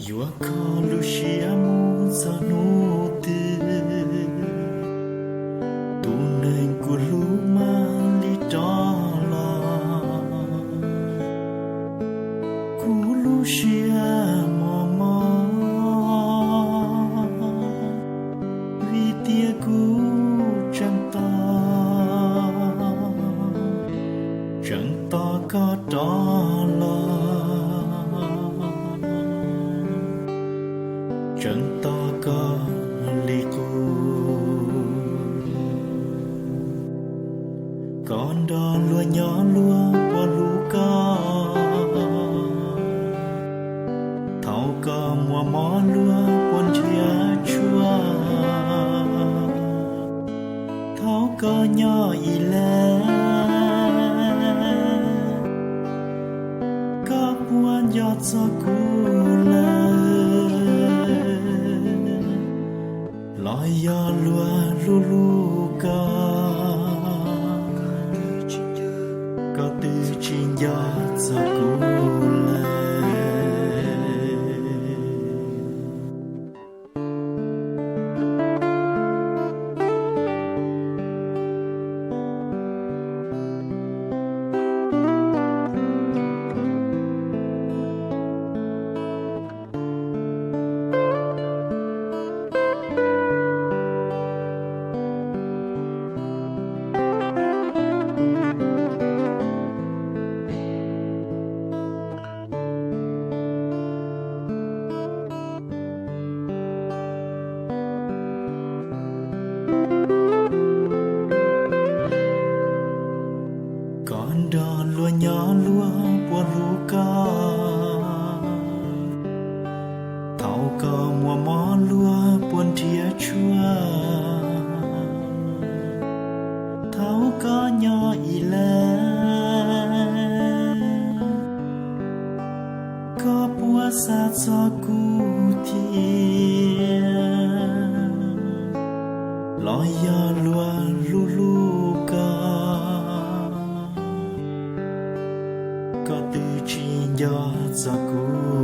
Yuav kho lub siab mus txog hnub twg, tus neeg kuv hlub mam li rov los. Kuv lub siab mos mos, vim tias kuv tseem tos, tseem tos koj rov los, tseem tos koj li qub. Koj nrog luag nyob luag puas hlub koj, thaum koj muaj mob luag puas nrhiav tshuaj, thaum koj nyob ib leeg, koj puas nco txog kuv lawm, los yog luag hlub hlub koj, koj twb tsis nco txog kuv lawm. Koj nrog luag nyob luag puas hlub koj, thaum koj muaj mob luag puas nrhiav tshuaj, thaum koj nyob ib leeg, koj puas xav txog kuv thiab, los yog luag hlub hlub koj, koj twb tsis nco txog kuv